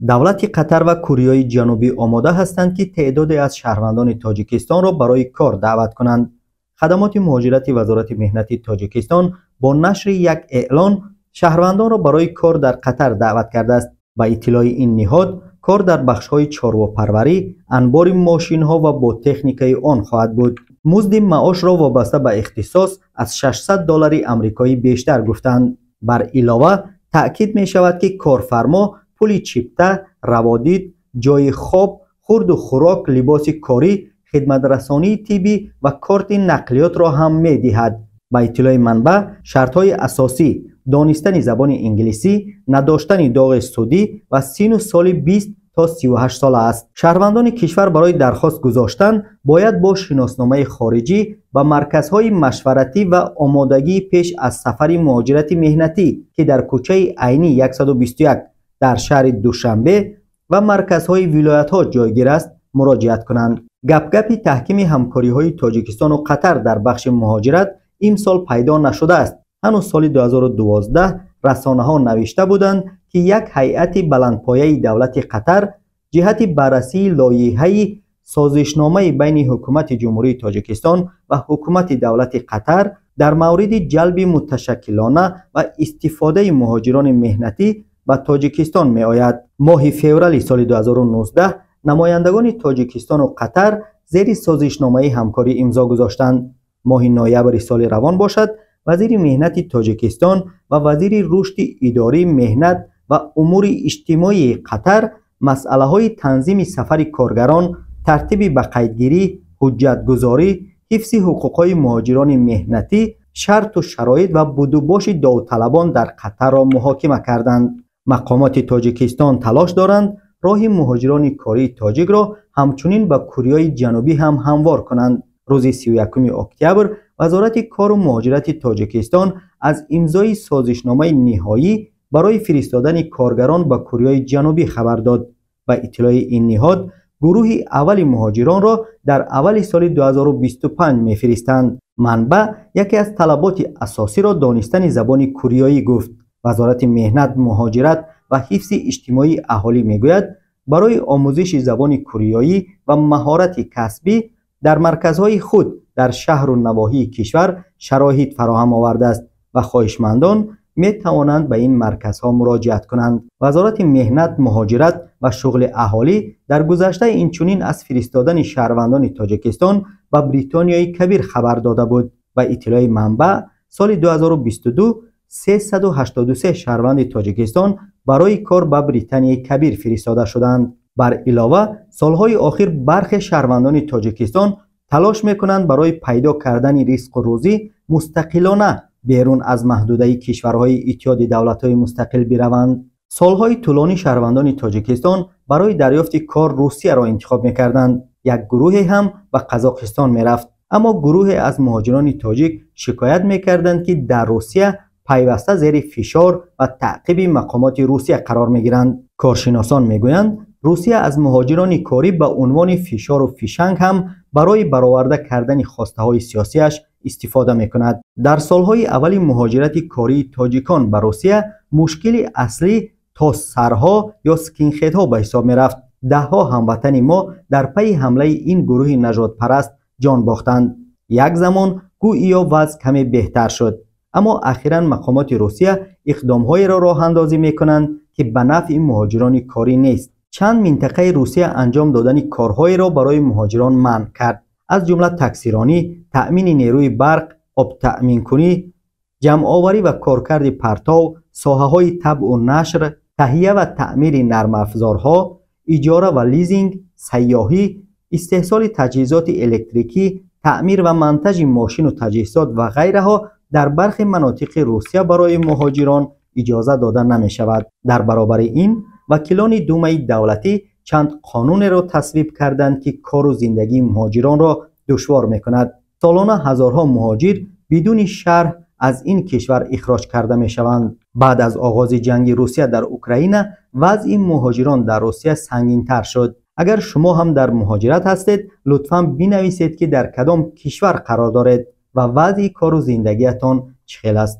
Давлати Қатар ва Кореяи Ҷанубӣ омода ҳастанд, ки теъдоде аз шаҳрвандони Тоҷикистонро барои кор даъват кунанд. Хадамоти муҳоҷирати Вазорати меҳнати Тоҷикистон бо нашри як эълон шаҳрвандонро барои кор дар Қатар даъват кардааст. Ба иттилои ин ниҳод, кор дар бахшҳои чорвопарварӣ, анбори мошинҳо ва бо техникаи он хоҳад буд. Музди маошро вобаста ба ихтисос аз 600 доллари амрикоӣ бештар гуфтанд. Бар илова таъкид мешавад, ки корфармо пули чипта, раводид, ҷойи хоб, хурду хӯрок, либоси корӣ, хидматрасонии тиббӣ ва корти нақлиётро ҳам медиҳад. Ба иттилои манбаъ, шартҳои асосӣ донистани забони инглисӣ, надоштани доғи судӣ ва сину соли 20 то 38 сола аст. Шаҳрвандони кишвар барои дархост гузоштан бояд бо шиносномаи хориҷӣ ба марказҳои машваратӣ ва омодагии пеш аз сафари муҳоҷирати меҳнатӣ, ки дар кӯчаи Айнӣ 121 дар шаҳри Душанбе ва марказҳои вилоятҳо ҷойгир аст, муроҷиат кунанд. Гапгапи таҳкими ҳамкориҳои Тоҷикистону Қатар дар бахши муҳоҷират имсол пайдо нашудааст. Ҳанӯз соли 2012 расонаҳо навишта буданд, ки як ҳайати баландпояи давлати Қатар ҷиҳати баррасии лоиҳаи созишномаи байни ҳукумати Ҷумҳурии Тоҷикистон ва ҳукумати давлати Қатар дар мавриди ҷалби муташаккилона ва истифодаи муҳоҷирони меҳнатӣ ба Тоҷикистон меояд. Моҳи феврали соли 2019 намояндагони Тоҷикистону Қатар зери созишномаи ҳамкорӣ имзо гузоштанд. Моҳи ноябри соли равон бошад, вазири меҳнати Тоҷикистон ва вазири рушди идории меҳнат ва умури иҷтимоии Қатар масъалаҳои танзими сафари коргарон, тартиби ба қайдгирӣ, ҳуҷҷатгузорӣ, ҳифзи ҳуқуқҳои муҳоҷирони меҳнатӣ, шарту шароит ва будубоши довталабон дар Қатарро муҳокима карданд. Мақомоти Тоҷикистон талош доранд роҳи муҳоҷирони кории тоҷикро ҳамчунин ба Кореяи Ҷанубӣ ҳам ҳамвор кунанд. Рӯзи 31 октябр Вазорати кору муҳоҷирати Тоҷикистон аз имзои созишномаи ниҳоӣ барои фиристодани коргарон ба Кореяи Ҷанубӣ хабар дод. Ба иттилои ин ниҳод, гурӯҳи аввали муҳоҷиронро дар аввали соли 2025 мефиристанд. Манбаъ яке аз талаботи асосиро донистани забони кореяӣ гуфт. Вазорати меҳнат, муҳоҷират ва ҳифзи иҷтимоии аҳолӣ мегӯяд, барои омӯзиши забони кореяӣ ва маҳорати касбӣ дар марказҳои худ дар шаҳру навоҳии кишвар шароит фароҳам овардааст ва хоҳишмандон метавонанд ба ин марказҳо муроҷиат кунанд. Вазорати меҳнат, муҳоҷират ва шуғли аҳолӣ дар гузашта инчунин аз фиристодани шаҳрвандони Тоҷикистон ба Бритониёи Кабир хабар дода буд. Ба иттилои манбаъ, соли 2022 383 шаҳрванди Тоҷикистон барои кор ба Британияи Кабир фиристода шуданд. Бар илова, солҳои охир бархе шаҳрвандони Тоҷикистон талош мекунанд барои пайдо кардани ризқу рӯзӣ мустақилона берун аз маҳдудаи кишварҳои Иттиҳоди давлатҳои мустақил бираванд. Солҳои тӯлонӣ шаҳрвандони Тоҷикистон барои дарёфти кор Русияро интихоб мекарданд. Як гурӯҳе ҳам ба Қазоқистон мерафт. Аммо гурӯҳе аз муҳоҷирони тоҷик шикоят мекарданд, ки дар Русия пайваста зери фишор ва таъқиби мақомоти Русия қарор мегиранд. Коршиносон мегӯянд, Русия аз муҳоҷирони корӣ ба унвони фишору фишанг ҳам барои бароварда кардани хостаҳои сиёсиаш истифода мекунад. Дар солҳои аввали муҳоҷирати кории тоҷикон ба Русия мушкили аслӣ то сарҳо ё скинхедҳо ба ҳисоб мерафт. Даҳҳо ҳамватани мо дар пайи ҳамлаи ин гурӯҳи нажодпараст ҷон бохтанд. Як замон гӯё вазъ каме беҳтар шуд, аммо ахиран мақомоти Русия иқдомҳоеро роҳандозӣ мекунанд, ки ба нафъи муҳоҷирони корӣ нест. Чанд минтақаи Русия анҷом додани корҳоеро барои муҳоҷирон манъ кард, аз ҷумла таксиронӣ, таъмини нерӯи барқ, обтаъминкунӣ, ҷамъоварӣ ва коркарди партов, соҳаҳои табъу нашр, таҳия ва таъмири нармафзорҳо, иҷора ва лизинг, сайёҳӣ, истеҳсоли таҷҳизоти электрикӣ, таъмир ва монтажи мошину таҷҳизот ва ғайраҳо дар бархе манотиқи Русия барои муҳоҷирон иҷоза дода намешавад. Дар баробари ин, вакилони Думаи давлатӣ чанд қонунеро тасвиб карданд, ки кору зиндагии муҳоҷиронро душвор мекунад. Солона ҳазорҳо муҳоҷир бидуни шарҳ аз ин кишвар ихроҷ карда мешаванд. Баъд аз оғози ҷанги Русия дар Украина вазъи муҳоҷирон дар Русия сангинтар шуд. Агар шумо ҳам дар муҳоҷират ҳастед, лутфан бинависед, ки дар кадом кишвар қарор доред ва вазъи кору зиндагиятон чӣ хел аст.